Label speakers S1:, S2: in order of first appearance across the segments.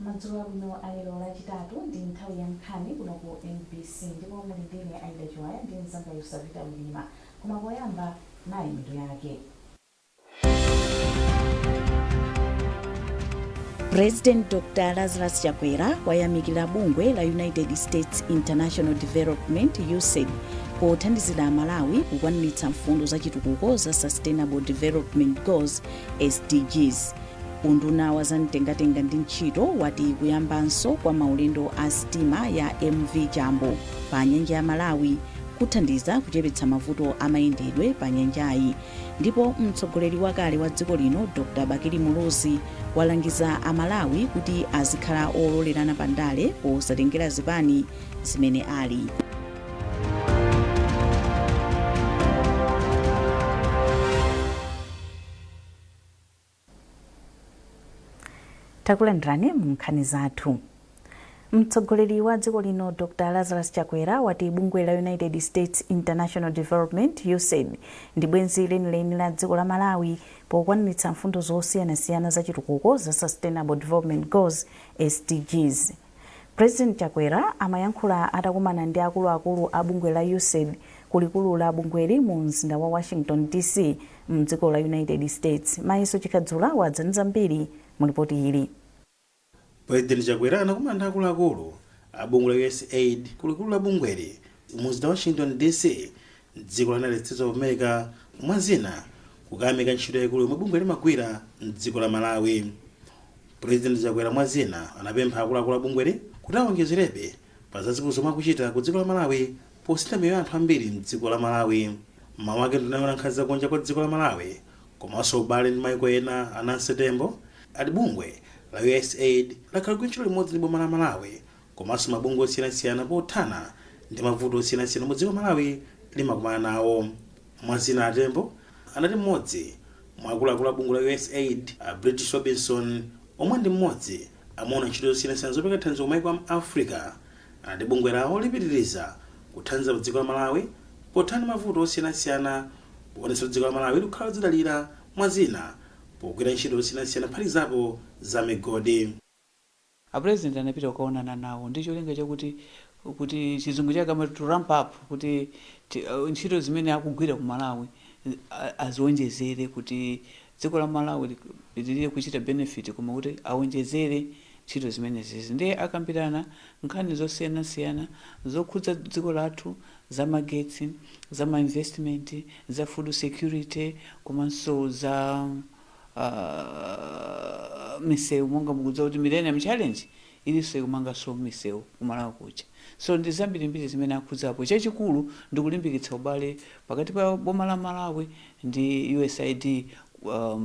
S1: Madzulo abwino. Alero Lachitatu ndi nthawi ya nkhani kuno ku MBC, ndipo muli ndine Aida Chiwaya ndi mzanga Yusavita Wilima. Koma poyamba, nayi mitu yake. President Dr Lazarus Chakwera wayamikira bungwe la United States International Development, USAID, pothandizira Malawi kukwaniritsa mfundo za chitukuko za Sustainable Development Goals, SDGs. Unduna wa zamtengatenga ndi ntchito wati kuyambanso kwa maulendo a sitima ya MV Chambo pa nyanja ya Malawi kuthandiza kuchepetsa mavuto amayendedwe pa nyanjayi. Ndipo mtsogoleri wakale wa dziko lino Dr Bakili Muluzi walangiza Amalawi kuti azikhala ololerana pa ndale posatengera zipani zimene ali. Takulandirani mu nkhani zathu. Mtsogoleri wa dziko lino Dr Lazarus Chakwera wati bungwe la United States International Development, USAID, ndi bwenzi lenileni la dziko la Malawi pokwaniritsa mfundo zosiyanasiyana za chitukuko za Sustainable Development Goals, SDGs. President Chakwera amayankhula atakumana ndi akuluakulu a bungwe la USAID ku likulu la bungweli mu mzinda wa Washington DC mdziko la United States. Mayeso Chikadzula wadza ndi zambiri mu lipoti ili.
S2: President Chakwera anakumana ndi akuluakulu a bungwe la USAID ku likulu la bungweli mu mzinda wa Washington DC mdziko la United States of America, mwa zina kukayamika ntchito yaikulu yomwe bungwe limagwira mdziko la Malawi. President Chakwera mwa zina anapempha akuluakulu a bungweli kuti awonjezerebe pa zazikulu zomwe akuchita ku dziko la Malawi posintha miyoyo ya anthu ambiri mdziko la Malawi. M'mawu ake, nduna yoona nkhani zakunja kwa dziko la Malawi komanso ubale ndi maiko ena a Nancy Tembo ati bungwe la USAID lakhala likugwira ntchito limodzi ndi boma la Malawi komanso mabungwe osiyanasiyana pothana ndi mavuto osiyanasiyana omwe dziko la Malawi limakumana nawo. Mwa zina, a Tembo anati mmodzi mwa akuluakulu a bungwe la USAID a British Robinson, omwe ndi mmodzi amaona ntchito zosiyanasiyana zopereka thandizo ku maiko a mu Africa, anati bungwe lawo lipitiriza kuthandiza pa dziko la Malawi pothana ndi mavuto osiyanasiyana poonetsa kuti dziko la Malawi likukhala lodzidalira, mwa zina pogwira ntchito zosiyanasiyana kuphatikizapo za migodi.
S3: A President anapita kukaonana nawo ndi cholinga chakuti kuti chizungu chake amati to ramp up, kuti ntchito zimene akugwira ku Malawi azionjezere kuti dziko la Malawi lipitirire kuchita benefit, koma kuti aonjezere ntchito zimenezizi. Ndiye akambirana nkhani zosiyanasiyana zokhudza dziko lathu, za magetsi, za ma investment, za food security komanso za misewu, monga mukudziwa kuti Millennium Challenge ilinso ikumanganso misewu ku Malawi kuja. So ndi zambirimbiri zimene akhudzapo. Chachikulu ndi kulimbikitsa ubale pakati pa boma la Malawi ndi USAID,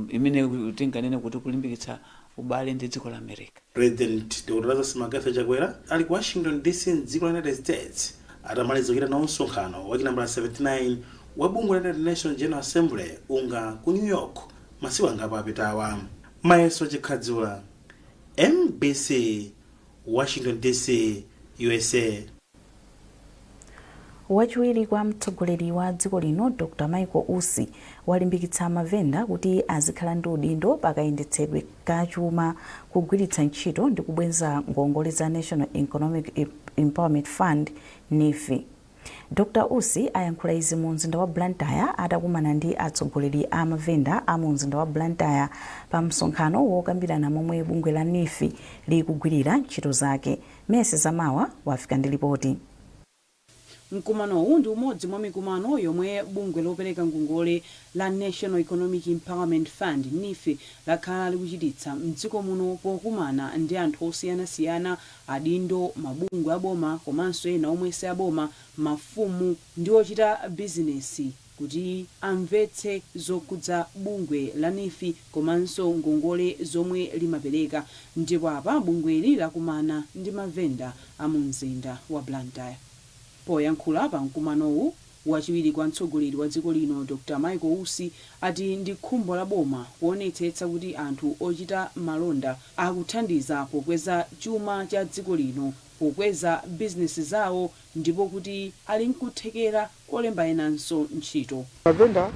S3: imene tinganene kuti kulimbikitsa ubale ndi dziko la America.
S2: President Dr Lazarus McCarthy Chakwera ali ku Washington DC mdziko la United States atamaliza kuchita nawo msonkhano wa chinambala 79 wa bungwe la United Nations General Assembly, UNGA, ku New York masiku angapo apitawa. Mayeso Chikhadzula, MBC, Washington DC, USA.
S1: Wachiwiri kwa mtsogoleri wa dziko lino Dr Michael Usi walimbikitsa mavenda kuti azikhala ndi udindo pakayendetsedwe ka chuma, kugwiritsa ntchito ndi kubweza ngongole za National Economic Empowerment Fund, NEEF. Dr Usi ayankhula izi mu mzinda wa Blantyre atakumana ndi atsogoleri a mavenda a mu mzinda wa Blantyre pa msonkhano wokambirana momwe bungwe la NEEF likugwirira ntchito zake. Mercy Zamawa wafika ndi lipoti.
S4: Mkumanowu ndi umodzi mwa mikumano yomwe bungwe lopereka ngongole la National Economic Empowerment Fund, NEEF, lakhala likuchititsa mdziko muno pokumana ndi anthu osiyanasiyana, adindo, mabungwe aboma komanso ena omwe si aboma, mafumu ndi ochita bizinesi kuti amvetse zokhudza bungwe la NEEF komanso ngongole zomwe limapereka. Ndipo apa bungweli lakumana ndi mavenda a mu mzinda wa Blantyre. Poyankhula pa mkumanowu, wachiwiri kwa mtsogoleri wa dziko lino Dr Michael Usi ati ndi khumbo la boma kuonetsetsa kuti anthu ochita malonda akuthandiza pokweza chuma cha dziko lino pokweza bizinesi zawo ndipo kuti ali nkuthekera kolemba enanso ntchito.
S5: Mavenda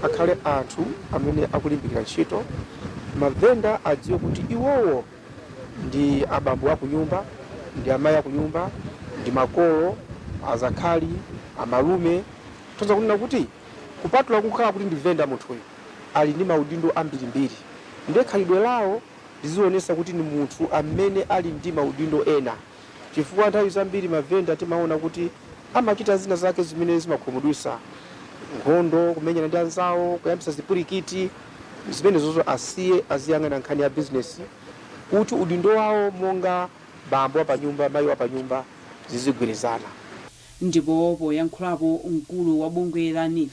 S5: akhale anthu amene akulimbikira ntchito. Mavenda adziwe kuti iwowo Ndi abambo akunyumba, ndi amayi akunyumba, ndi makolo, azakhali, amalume. Toza kunena kuti kupatula kukhala kuti ndi venda, munthuyo ali ndi maudindo ambirimbiri, ndiye khalidwe lawo lizionesa kuti ni munthu amene ali ndi maudindo ena, chifukwa nthawi zambiri mavenda timaona kuti amachita zina zake zimene zimakhumudwitsa, nkhondo, kumenyana ndi anzawo, kuyambisa zipwirikiti. Zimene zozo asiye, aziyang'ana nkhani ya bizinesi kuti udindo wawo monga bambo wa panyumba, mayi wa panyumba, zizigwirizana.
S4: Ndipo poyankhulapo, mkulu wa bungwe la NEEF,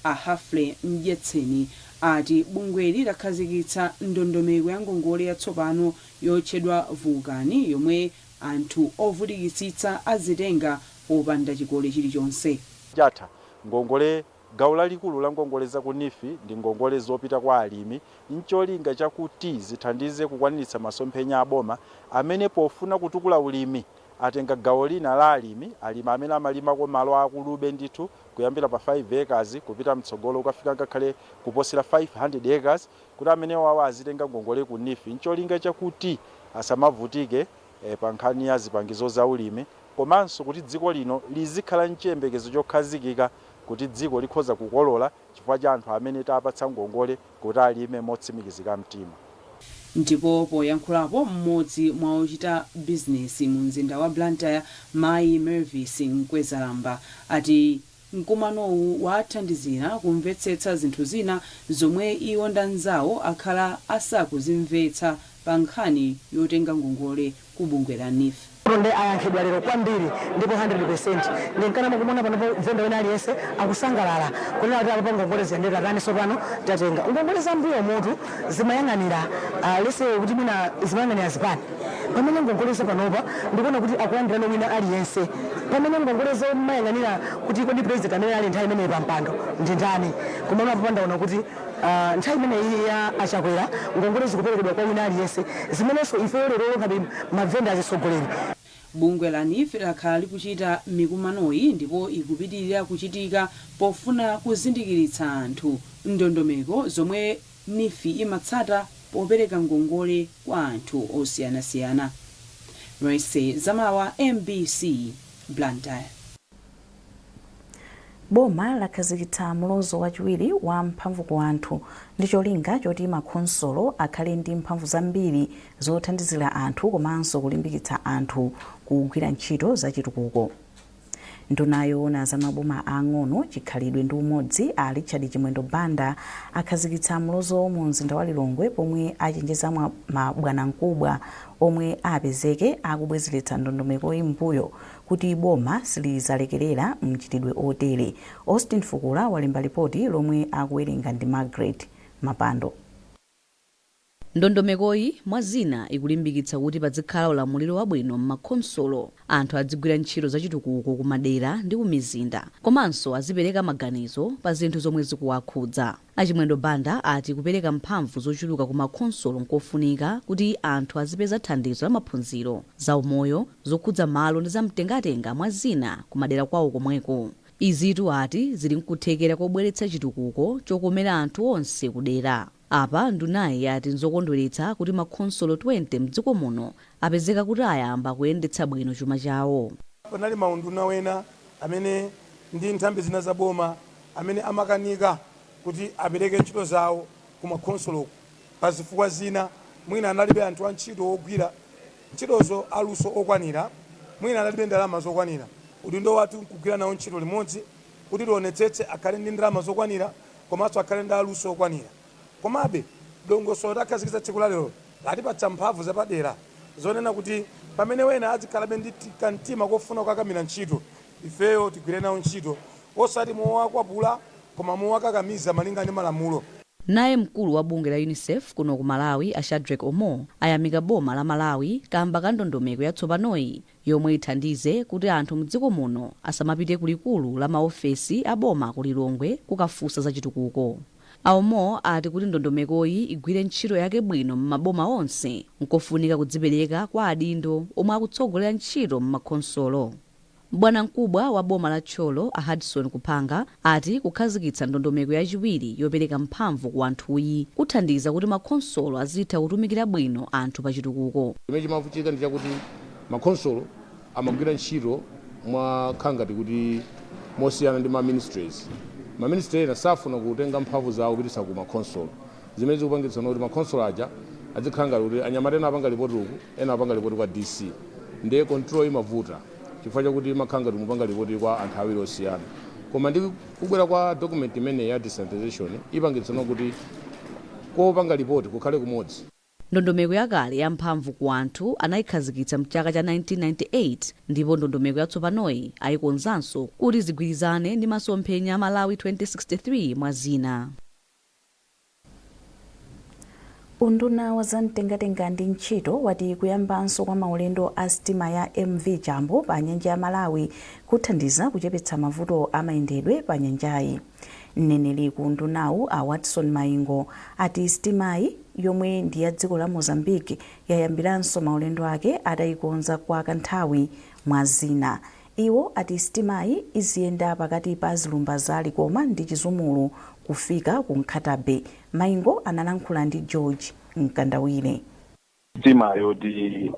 S4: a Humphrey Mdyetseni, ati bungweli lakhazikitsa ndondomeko ya ngongole yatsopano yotchedwa Vulcan, yomwe anthu ovutikitsitsa azitenga popanda chikole chilichonse.
S6: Chatha ngongole, gawo lalikulu la ngongole za ku NEEF ndi ngongole zopita kwa alimi, ncholinga chakuti zithandize kukwaniritsa masomphenya aboma amene pofuna kutukula ulimi atenga gawo lina la alimi, alimi amene amalimako malo akulube ndithu kuyambira pa 5 acres kupita mtsogolo kukafika ngakhale kuposera 500 acres, kuti amene wawo azitenga ngongole ku NEEF ncholinga chakuti asamavutike pa nkhani ya zipangizo za ulimi, komanso kuti dziko lino lizikhala mchiyembekezo chokhazikika kuti dziko likhoza kukolola chifukwa cha anthu amene tapatsa ngongole kuti alime motsimikizika mtima.
S4: Ndipo poyankhulapo, mmodzi mwa ochita bizinesi mu mzinda wa Blantyre, mayi Mervis Mkwezalamba, ati mkumanowu wathandizira kumvetsetsa zinthu zina zomwe iwo ndi anzawo akhala asakuzimvetsa pa nkhani yotenga ngongole ku bungwe la NEEF.
S7: Ndi ayankhidwa lero kwambiri ndipo 100. Ndinkana mukumona panopo venda wina aliyense akusangalala kunena kuti apo ngongole ziyendera tani. Sopano tatenga ngongole zambuyo mutu zimayang'anira lese kuti mwina zimayang'anira zipani, pamene ngongole zapanopa ndikuona kuti akulandirano wina aliyense, pamene ngongole zomayang'anira kuti kodi president amene ali nthawi imeneyi pampando ndi ndani. Koma apo pandaona kuti nthawi imeneyi ya Achakwera ngongole zikuperekedwa kwa wina aliyense, zimenenso ifeyo lero ngati mavenda azitsogoleri.
S4: Bungwe la NEEF lakhala likuchita mikumanoyi ndipo ikupitirira kuchitika pofuna kuzindikiritsa anthu ndondomeko zomwe NEEF imatsata popereka ngongole kwa anthu osiyanasiyana. Rese Zamawa, MBC, Blantyre.
S1: Boma lakhazikitsa mulozo wachiwiri wa mphamvu ku anthu ndi cholinga choti makhonsolo akhale ndi mphamvu zambiri zothandizira anthu komanso kulimbikitsa anthu kugwira ntchito zachitukuko. Nduna yoona za maboma ang'ono, chikhalidwe ndi umodzi, a Richard Chimwendo Banda, akhazikitsa mulozo mu mzinda wa Lilongwe pomwe achenjeza mabwanamkubwa omwe apezeke akubwezeretsa ndondomeko imbuyo kuti boma silizalekerera mchitidwe otere. Austin Fukula walemba ripoti lomwe akuwerenga ndi Margaret Mapando.
S8: Ndondomekoyi, mwa zina, ikulimbikitsa kuti pazikhala ulamuliro wabwino m'makhonsolo, anthu adzigwira ntchito zachitukuko ku madera ndi ku mizinda, komanso azipereka maganizo pa zinthu zomwe zikuwakhudza. Achimwendo Banda ati kupereka mphamvu zochuluka ku makhonsolo nkofunika kuti anthu azipeza thandizo la maphunziro, zaumoyo, zokhudza malo ndi zamtengatenga, mwa zina, ku madera kwawo komweko. Izitu, ati, zili nkuthekera kobweretsa chitukuko chokomera anthu onse kudera. Apa ndunayi yati nzokondweretsa kuti makhonsolo 20 mdziko muno apezeka kuti ayamba kuyendetsa bwino chuma chawo.
S9: Panali maunduna wena amene ndi nthambi zina za boma amene amakanika kuti apereke ntchito zawo ku makhonsoloku pa zifukwa zina. Mwina analibe anthu antchito ogwira ntchitozo aluso okwanira, mwina analibe ndalama zokwanira. Udindo wathu nkugwira nawo ntchito limodzi kuti tionetsetse akhale ndi ndalama zokwanira komanso akhale ndi aluso okwanira. Komabe dongosolo takhazikitsa tsiku la lero latipatsa mphamvu zapadera zonena kuti pamene wena azikhalabe ndi kamtima kofuna kukakamira ntchito, ifeyo tigwire nawo ntchito, osati mowakwapula koma mowakakamiza malinga ndi malamulo.
S8: Naye mkulu wa bungwe la UNICEF kuno ku Malawi, a Shadrack Omo, ayamika boma la Malawi kamba ka ndondomeko yatsopanoyi yomwe ithandize kuti anthu mdziko muno asamapite kulikulu la maofesi a boma ku Lilongwe kukafunsa za chitukuko. Aomo ati kuti ndondomekoyi igwire ntchito yake bwino m'maboma onse, nkofunika kudzipereka kwa adindo omwe akutsogolera ntchito m'makhonsolo. Bwanamkubwa wa boma la Thyolo, a Hudson Kuphanga, ati kukhazikitsa ndondomeko yachiwiri yopereka mphamvu ku anthuyi kuthandiza kuti makhonsolo azitha kutumikira bwino anthu pa chitukuko.
S10: Chimene chimavutika ndi chakuti makhonsolo amagwira ntchito mwakhala ngati kuti mosiyana ndi ma ministries. Ma ministry ena safuna kutenga mphamvu zawo kupititsa ku makhonsolo, zimene zikupangitsa kuti makhonsolo aja azikhala ngati kuti anyamata ena apanga ripoti uku, ena apanga ripoti kwa DC, ndiye control imavuta chifukwa chakuti imakhala ngati mupanga ripoti kwa anthu awiri osiyana. Koma ndi kubwera kwa document imene ya decentralization ipangitsa kuti kopanga ripoti kukhale kumodzi.
S8: Ndondomeko yakale ya mphamvu ku anthu anayikhazikitsa mchaka cha 1998, ndipo ndondomeko yatsopanoyi ayikonzanso kuti zigwirizane ndi masomphenya a Malawi 2063, mwa zina.
S1: Unduna wa zamtengatenga ndi ntchito wati kuyambanso kwa maulendo a sitima ya MV Chambo pa nyanja ya Malawi kuthandiza kuchepetsa mavuto amayendedwe pa nyanjayi. Mneneri ku undunawu, a Watson Maingo, ati sitimayi, yomwe ndi ya dziko la Mozambique, yayambiranso maulendo ake atayikonza kwa kanthawi, mwa zina. Iwo ati sitimayi iziyenda pakati pa zilumba za Likoma ndi Chizumulu kufika ku Nkhata Bay. Maingo analankhula ndi George Mkandawire.
S11: Sitima yoti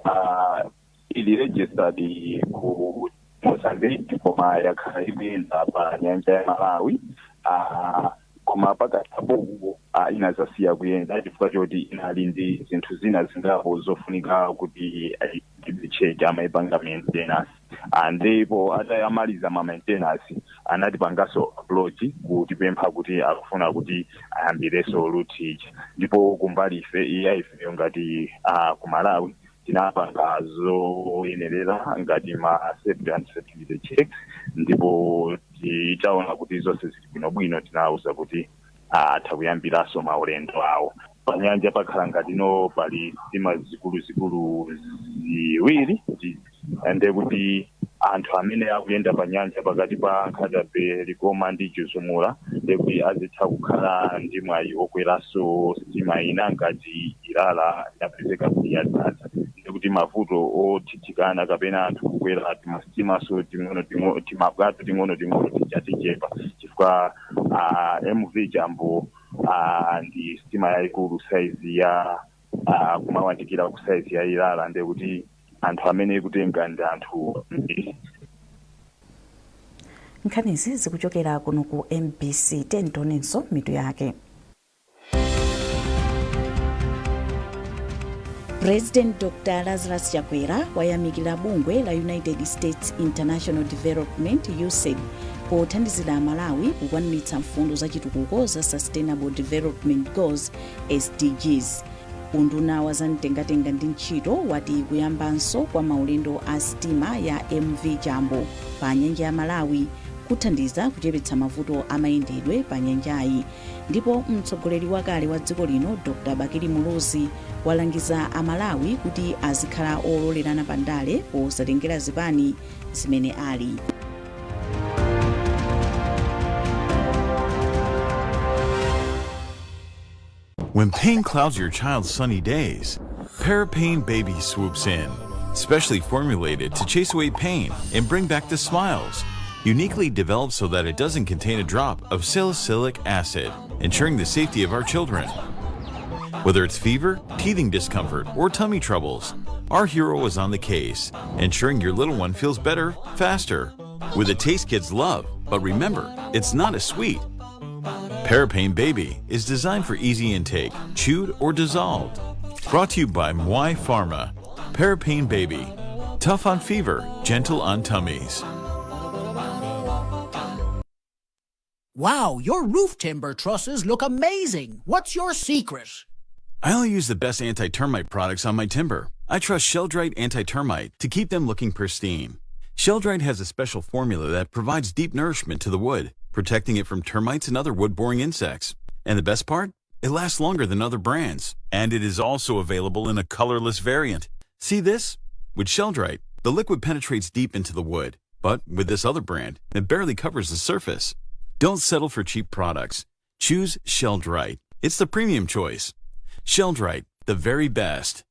S11: ili registered ku Mozambique, koma yakhala ikuyenda pa nyanja ya Malawi, koma pakati apo inazasiya kuyenda chifukwa choti inali ndi zinthu zina zingapo zofunika kuti ayicheke, amayipanga maintenance. Ndipo atayamaliza ma maintenance, anatipanganso approach kutipempha kuti akufuna kuti ayambirenso route ija. Ndipo kumbali ife iya ifeyo ngati ku Malawi tinapanga zoyenerera ngati ma safety and security checks, ndipo titaona kuti zonse zili bwinobwino, tinawuza kuti atha kuyambiranso maulendo awo panyanja. Pakhala ngatino pali sitima zikuluzikulu ziwiri, ende kuti anthu amene akuyenda pa nyanja pakati pa Nkhata Bay, Likoma ndi Chizumula, ndekuti azitha kukhala ndi mwayi okweranso sitima ina ngati Ilala yapezeka kuti yadzaza, ndekuti mavuto othithikana kapena anthu kukwera timasitimaso ting'ono, timabwato ting'ono ting'ono tija tichepa, chifukwa MV Chambo ndi sitima yayikulu, saizi ya kumawandikira ku saizi ya Ilala, ndekuti anthu amene ikutenga ndi anthu
S1: Nkhanizi zikuchokera kuno ku MBC. Tionenso mitu yake. President Dr Lazarus Chakwera wayamikira bungwe la United States International Development, USAID, pothandizira Malawi kukwaniritsa mfundo za chitukuko za Sustainable Development Goals, SDGs. Unduna wa zamtengatenga ndi ntchito wati kuyambanso kwa maulendo a sitima ya MV Chambo pa nyanja ya Malawi kuthandiza kuchepetsa mavuto amayendedwe pa nyanjayi. Ndipo mtsogoleri wakale wa dziko lino, Dr Bakili Muluzi, walangiza Amalawi kuti azikhala ololerana pa ndale posatengera zipani zimene ali.
S12: When pain clouds your child's sunny days, Parapain Baby swoops in. Specially formulated to chase away pain and bring back the smiles. Uniquely developed so that it doesn't contain a drop of salicylic acid, ensuring the safety of our children. Whether it's fever, teething discomfort, or tummy troubles, our hero is on the case, ensuring your little one feels better, faster. With a taste kids love, but remember, it's not a sweet. Parapain Baby is designed for easy intake, chewed or dissolved. Brought to you by Mwai Pharma. Parapain Baby. Tough on fever, gentle on tummies.
S13: Wow, your roof timber trusses look amazing. What's your secret?
S12: I only use the best anti termite products on my timber. I trust Sheldrite Anti Termite to keep them looking pristine. Sheldrite has a special formula that provides deep nourishment to the wood, protecting it from termites and other wood boring insects. And the best part? It lasts longer than other brands. And it is also available in a colorless variant. See this? With Sheldrite, the liquid penetrates deep into the wood. But with this other brand, it barely covers the surface. Don't settle for cheap products. Choose Sheldrite. It's the premium choice. Sheldrite, the very best.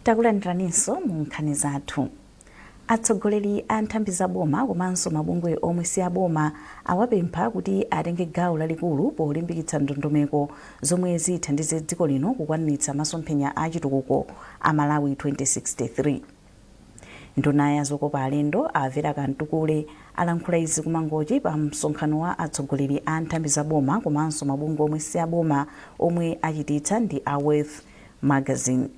S1: Takulandiraninso mu nkhani zathu. Atsogoleri a nthambi za boma komanso mabungwe omwe si aboma awapempha kuti atenge gawo lalikulu polimbikitsa ndondomeko zomwe zithandize dziko lino kukwaniritsa masomphenya a chitukuko a Malawi 2063. Nduna ya zokopa alendo a Vera Kamtukule alankhula izi kuMangochi pa msonkhano wa atsogoleri a nthambi za boma komanso mabungwe omwe si aboma omwe achititsa ndi a Wealth Magazine.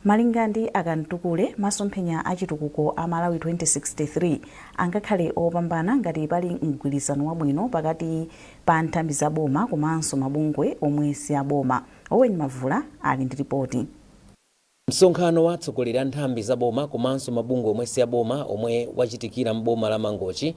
S1: Malinga ndi a Kamtukule, masomphenya a chitukuko a Malawi 2063 angakhale opambana ngati pali mgwirizano wabwino pakati pa nthambi za boma komanso mabungwe omwe si aboma. Owen Mavula ali ndi ripoti.
S14: Msonkhano wa atsogoleri a nthambi za boma komanso mabungwe omwe si aboma omwe wachitikira m'boma la Mangochi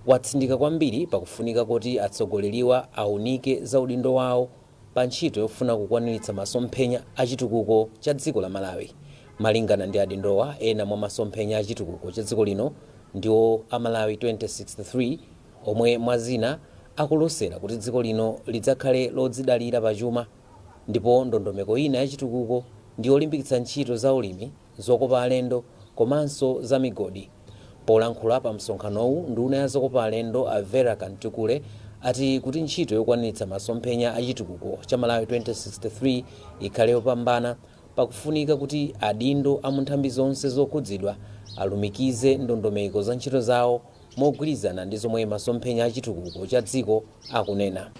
S14: watsindika kwambiri pakufunika kuti atsogoleriwa aunike za udindo wawo pa ntchito yofuna kukwaniritsa masomphenya a chitukuko cha dziko la Malawi. Malingana ndi adindowa, ena mwa masomphenya a chitukuko cha dziko lino ndiwo a Malawi 2063, omwe mwa zina akulosera kuti dziko lino lidzakhale lodzidalira pachuma, ndipo ndondomeko ina ya chitukuko ndi yolimbikitsa ntchito za ulimi, zokopa alendo komanso za migodi. Polankhula pa msonkhanowu, nduna ya zokopa alendo a Vera Kamtukule ati kuti ntchito yokwaniritsa masomphenya a chitukuko cha Malawi 2063 ikhale yopambana, pakufunika kuti adindo a mu nthambi zonse zokhudzidwa alumikize ndondomeko za ntchito zawo mogwirizana ndi zomwe masomphenya a chitukuko cha dziko akunena.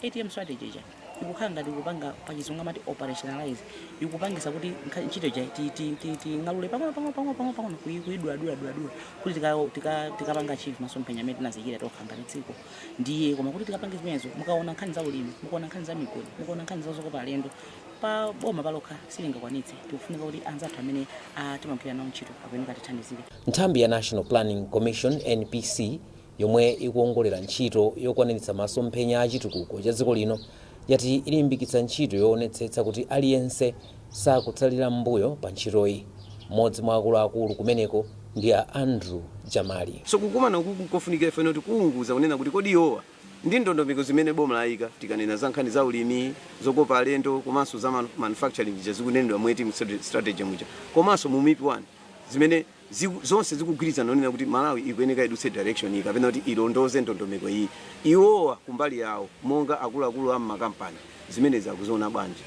S15: ATM strategy ija ikukhala ngati ikupanga, pachizungu amati operationalize, ikupangisa kuti ntchito ija ting'alule pang'ono pang'ono pang'ono pang'ono pang'ono, kuiduladula duladula kuti tikapanga achieve masomphenya amene tinazikira tokha ngati dziko. Ndiye koma kuti tikapange zimenezo, mukaona nkhani za ulimi, mukaona nkhani za migodi, mukaona nkhani za zokopa alendo, pa boma palokha silingakwanitse. Tikufunika kuti anzathu amene timagwira nawo ntchito akuyeneka tithandizire.
S14: Nthambi ya National Planning Commission, NPC, yomwe ikuongolera ntchito yokwaniritsa masomphenya a chitukuko cha dziko lino, yati ilimbikitsa ntchito yoonetsetsa kuti aliyense sakutsalira m'mbuyo pa ntchitoyi. Mmodzi mwa akuluakulu kumeneko ndi a Andrew Jamali.
S16: So kukumana uku kofunikira ifene kuti kuunguza kunena kuti kodi iwowa ndi ndondomeko zimene boma layika, tikanena za nkhani za ulimi, zokopa alendo komanso za manufacturing ija zikunenedwa mu ATM strategy muja komanso mu MIP 1, zimene zonse zikugwirizana kunena kuti Malawi ikuyeneka idutse direction iyi kapena kuti ilondoze ndondomeko iyi, iwowa kumbali yawo monga akuluakulu a mmakampani zimenezi akuziona bwanji?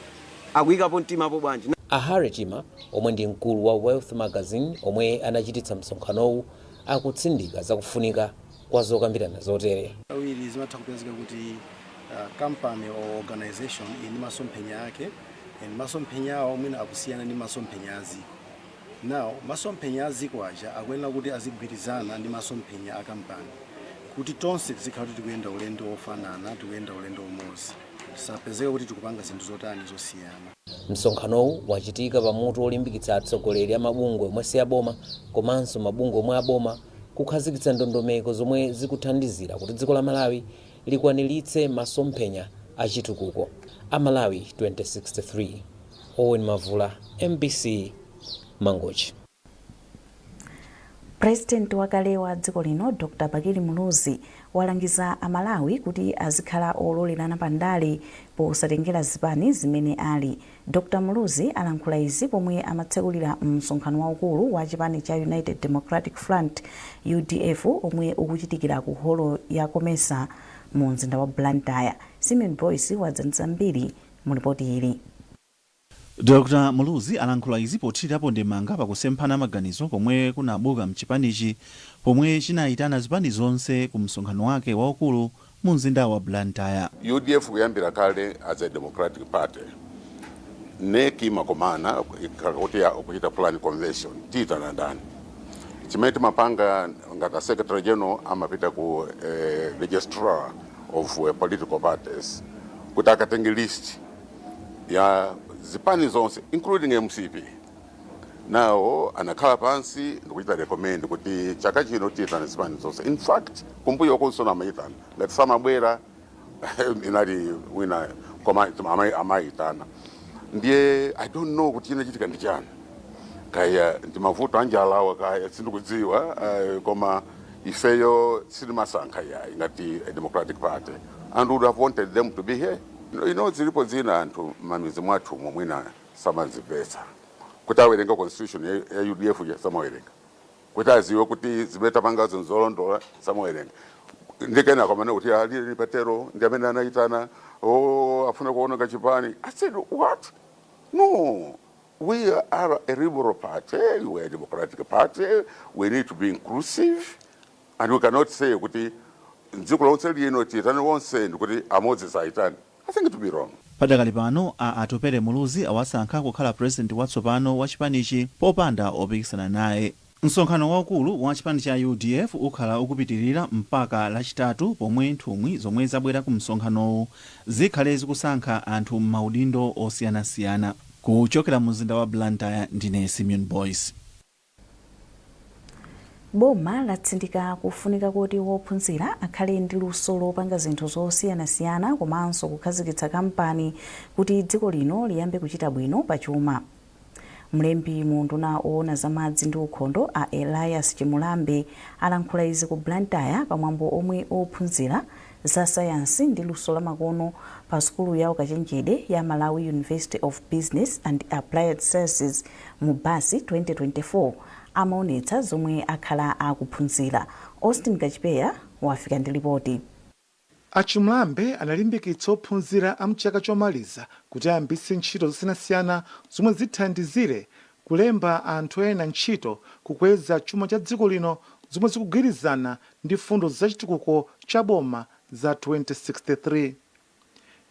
S16: Akuyikapo mtimapo bwanji?
S14: A Harry Chima, omwe ndi mkulu wa Wealth Magazine omwe anachititsa msonkhanowu, akutsindika zakufunika kwa zokambirana zotere.
S17: Awiri zimatha kupezeka kuti company or organization ili ndi masomphenya ake, and masomphenya awo mwina akusiyana ndi masomphenya a dziko. Now masomphenya a dziko aja akuyenera kuti azigwirizana ndi masomphenya a kampani, kuti tonse tizikhala kuti tikuyenda ulendo wofanana, tikuyenda ulendo umodzi, tisapezeke kuti tikupanga zinthu zotani, zosiyana.
S14: Msonkhanowu wachitika pamutu olimbikitsa atsogoleri a mabungwe omwe si aboma komanso mabungwe omwe aboma kukhazikitsa ndondomeko zomwe zikuthandizira kuti dziko la Malawi likwaniritse masomphenya a chitukuko a Malawi 2063. Owen Mavula, MBC, Mangochi.
S1: Purezidenti wakale wa dziko lino Dr Bakili Muluzi walangiza Amalawi kuti azikhala ololerana pa ndale posatengera zipani zimene ali. Dr Muluzi alankhula izi pomwe amatsekulira msonkhano waukulu wa chipani cha United Democratic Front, UDF, omwe ukuchitikira ku holo ya Comesa mu mzinda wa Blantyre. Simeon Boyce wadza ndi zambiri mu ripoti ili.
S18: Dr Muluzi alankhula izi pothirirapo ndemanga pakusemphana maganizo komwe kunabuka mchipanichi pomwe chinayitana zipani zonse ku msonkhano wake waukulu mu mzinda wa Blantyre.
S19: UDF kuyambira kale as a democratic party, NEC imakomana kuti kuchita plan convention, tiyitana ndani. Chimene timapanga ngati a secretary general amapita ku registrar of political parties kuti akatenge list ya zipani zonse, including MCP. Nawo anakhala pansi ndikuchita recommend kuti chaka chino tiyitana zipani zonse. In fact, kumbuyo konso amayitana, ngati samabwera inali wina, koma amayitana. Ndiye I don't know kuti chinachitika ndi chani, kaya ndi mavuto anjalawa, kaya sindikudziwa, koma ifeyo sitimasankha yayi ngati a democratic party, and would have wanted them to be here. Zilipo zina anthu mamizi mwathu mwina. Samazimvetsa kuti awerenga constitution ya UDF ja, samawerenga kuti aziwe kuti zimene tapangazo nzolondola, samawerenga. Ndikena kwamene kuti alili patero ndi amene anayitana, oh, afuna kuononga chipani. I said, "What? No, we are a liberal party, we are a democratic party, we need to be inclusive and we cannot say kuti dziko lonse lino tiyitane onse ndikuti amodzi sayitane. I think it would be wrong."
S18: Padakali pano a Atupele Muluzi awasankha kukhala president watsopano wa chipanichi popanda opikisana naye. Msonkhano waukulu wa chipani cha UDF ukhala ukupitirira mpaka Lachitatu, pomwe nthumwi zomwe zabwera ku msonkhanowu zikhale zikusankha anthu m'maudindo osiyanasiyana. Kuchokera mu mzinda wa Blantyre, ndine Simeon Boyce.
S1: Boma latsindika kufunika kuti wophunzira akhale ndi luso lopanga zinthu zosiyanasiyana komanso kukhazikitsa kampani kuti dziko lino liyambe kuchita bwino pachuma. Mlembi mu unduna owona za madzi ndi ukhondo, a Elias Chimulambe, alankhula izi ku Blantyre pamwambo omwe ophunzira za sayansi ndi luso lamakono pa sukulu ya ukachenjede ya Malawi University of Business and Applied Sciences, MUBAS 2024, amaonetsa zomwe akhala akuphunzira. Austin Kachipeya wafika ndi ripoti.
S20: Achimulambe analimbikitsa ophunzira a mchaka chomaliza kuti ayambitse ntchito zosiyanasiyana zomwe zithandizire kulemba anthu ena ntchito, kukweza chuma cha dziko lino, zomwe zikugwirizana ndi fundo zachitukuko cha boma za 2063.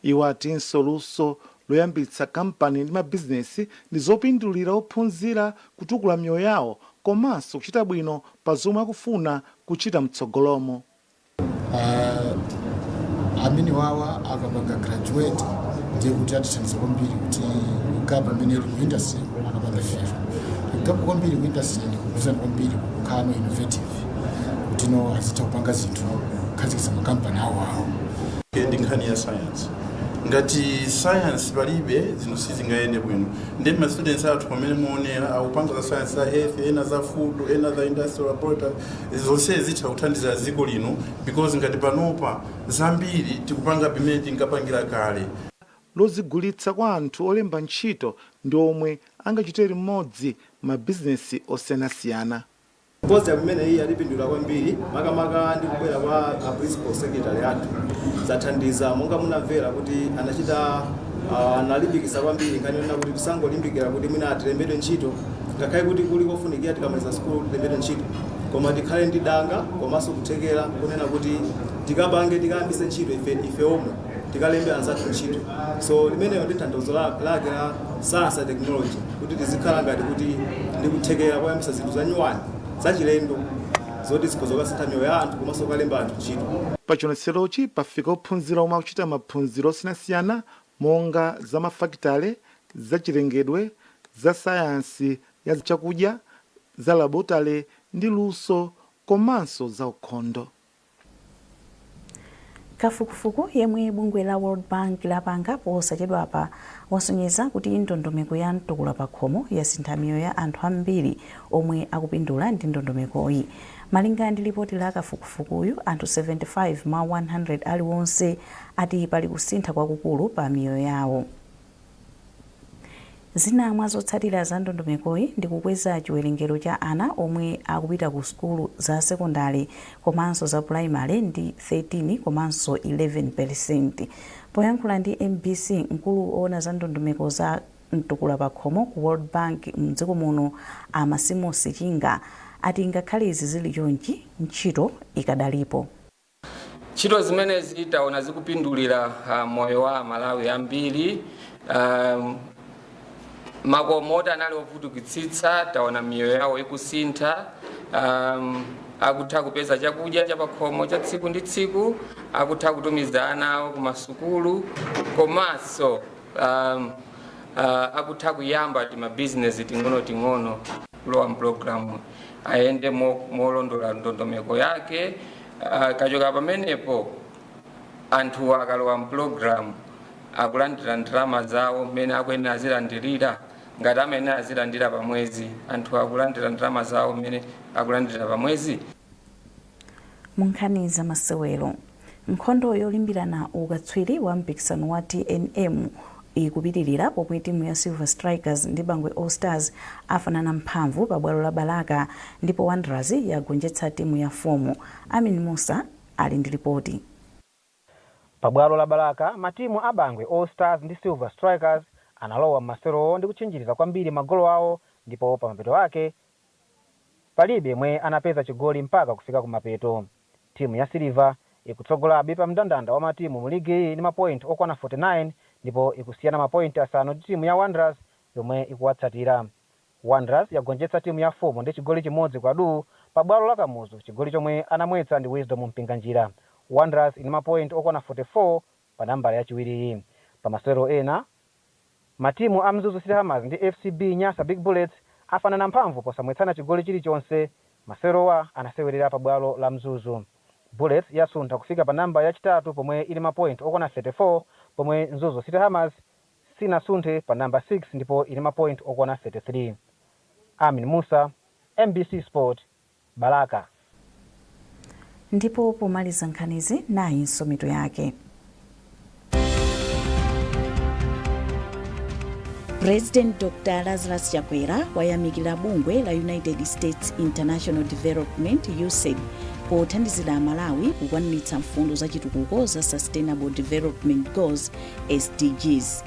S20: Iwo atinso luso loyambitsa kampani ndi mabizinesi ndi zopindulira ophunzira kutukula miyoyo yawo komanso kuchita bwino pa zomwe akufuna kuchita mtsogolomo.
S21: Amene wawa akapanga graduate, ndiye kuti atithandiza kwambiri kuti gap amene ili ku industry akapanga fill gap kwambiri ku industry, ndi kugwirizana kwambiri kukhala no innovative, kuti no azitha kupanga zinthu, kukhazikitsa makampani awo awo.
S22: Ndi nkhani ya science. Ngati science palibe, zinthu sizingayende bwino. Ndi ma students athu pamene muonera akupanga za science, za health, ena za food, ena za industrial laboratory, zonse zitha kuthandiza dziko lino, because ngati panopa zambiri tikupanga pamene tinkapangira kale.
S20: Lozigulitsa kwa anthu olemba ntchito ndi omwe angachite limodzi mabizinesi osiyanasiyana.
S23: Symposium imene iyi yatipindula kwambiri, makamaka ndi kubwera kwa a principal secretary athu. Zathandiza monga munamvera kuti anachita analimbikitsa kwambiri nkhani yonena kuti tisangolimbikira kuti mwina tilembedwe ntchito, ngakhale kuti kuli kofunikira tikamaliza sukulu tilembedwe ntchito, koma tikhale ndi danga komanso kuthekera kunena kuti tikapange, tikayambise ntchito ife omwe, tikalembe anzathu ntchito. So limeneyo ndi tanthauzo lake la science and technology, kuti tizikhala ngati kuti ndi kuthekera koyambisa zinthu zanyuwani, zachilendo, zoti zikhoza kukasintha miyoyo ya anthu komanso kukalemba anthu ntchito.
S20: Pachionetserochi pafika ophunzira omwe akuchita maphunziro osiyanasiyana monga za mafakitale, zachilengedwe, za sayansi ya chakudya, za laboratory ndi luso komanso za ukhondo.
S1: Kafukufuku yemwe bungwe la World Bank lapanga posachedwapa wasonyeza kuti ndondomeko ya mtukula pakhomo yasintha miyoyo ya anthu ambiri omwe akupindula ndi ndondomekoyi. Malinga ndi lipoti la kafukufukuyu, anthu 75 mwa 100 aliwonse ati pali kusintha kwakukulu pa miyoyo yawo. Zina mwa zotsatira za ndondomekoyi ndi kukweza chiwerengero cha ana omwe akupita ku sukulu za sekondari komanso za pulaimali ndi 13 komanso 11%. Poyankhula ndi MBC, mkulu oona za ndondomeko za mtukula pakhomo ku World Bank mdziko muno, a Masimo Sichinga, ati ngakhale izi zili chonchi, ntchito ikadalipo.
S24: Ntchito zimenezi taona zikupindulira moyo wa Amalawi ambiri. Makomo oti anali ovutikitsitsa, taona miyoyo yawo ikusintha. Akutha kupeza chakudya chapakhomo cha tsiku ndi tsiku, akutha kutumiza ana awo kumasukulu, komanso akutha kuyamba timabizinesi ting'onoting'ono. Kulowa mpulogalamu, ayende molondola ndondomeko yake. Kachoka pamenepo, anthu akalowa mpulogalamu akulandira ndalama zawo mmene akuyenera azilandirira. Ngati amene azilandira pamwezi, anthu akulandira ndalama zawo mmene akulandira pamwezi.
S1: Mu nkhani za masewero, nkhondo yolimbirana ukatswiri wa mpikisano wa TNM Ikupitilira pomwe timu ya Silver Strikers ndi Bangwe All Stars afanana mphamvu pa bwalo la Balaka ndipo Wanderers yagonjetsa timu ya FOMO. Amin Mussa ali ndi lipoti.
S2: Pa bwalo la Balaka, matimu a Bangwe All Stars ndi Silver Strikers analowa mmasewerowo ndi kutchinjiriza kwambiri magolo awo ndipo pamapeto ake palibe yemwe anapeza chigoli mpaka kufika kumapeto. Timu ya Silver ikutsogolabe pa mndandanda wa matimu mu ligiyi ndi mapoint okwana 49 ndipo ikusiyana mapoint asanu ndi timu ya Wanderers yomwe ikuwatsatira. Wanderers yagonjetsa timu ya FOMO ndi chigoli chimodzi kwa duu pa bwalo la Kamuzu, chigoli chomwe anamwetsa ndi Wisdom Mpinganjira. Wanderers ili ndi mapoint okwana 44 pa nambala yachiwiriyi. Pa masewero ena, matimu a Mzuzu City Hammers ndi FCB Nyasa Big Bullets afanana mphamvu posamwetsana chigoli chilichonse. Masewerowa anasewerera pa bwalo la Mzuzu. Bullets yasuntha kufika pa namba yachitatu pomwe ili mapoint okwana 34 pomwe Mzuzu City Hammers sinasunthe pa namba 6 ndipo ili mapoint okwana 33. Amin Mussa, mbc Sport, Balaka.
S1: Ndipo pomaliza nkhanizi, nayinso mitu yake. President Dr Lazarus Chakwera wayamikira bungwe la United States International Development, USAID, pothandizira Malawi kukwaniritsa mfundo za chitukuko za Sustainable Development Goals, SDGs.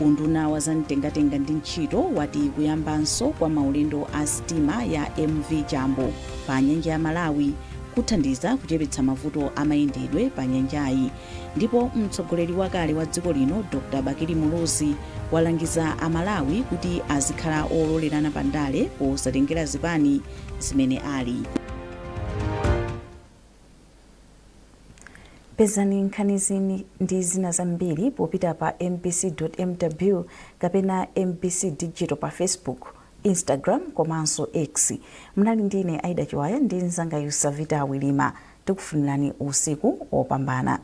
S1: Unduna wa zamtengatenga ndi ntchito wati kuyambanso kwa maulendo a sitima ya MV Chambo pa nyanja ya Malawi kuthandiza kuchepetsa mavuto amayendedwe pa nyanjayi. Ndipo mtsogoleri wakale wa dziko lino Dr Bakili Muluzi walangiza Amalawi kuti azikhala ololerana pa ndale posatengera zipani zimene ali. Pezani nkhanizi ndi zina zambiri popita pa mbc.mw kapena MBC Digital pa Facebook, Instagram komanso X. Munali ndi ine Aida Chiwaya ndi mnzanga Yusavita Wilima. Tikufunirani usiku wopambana.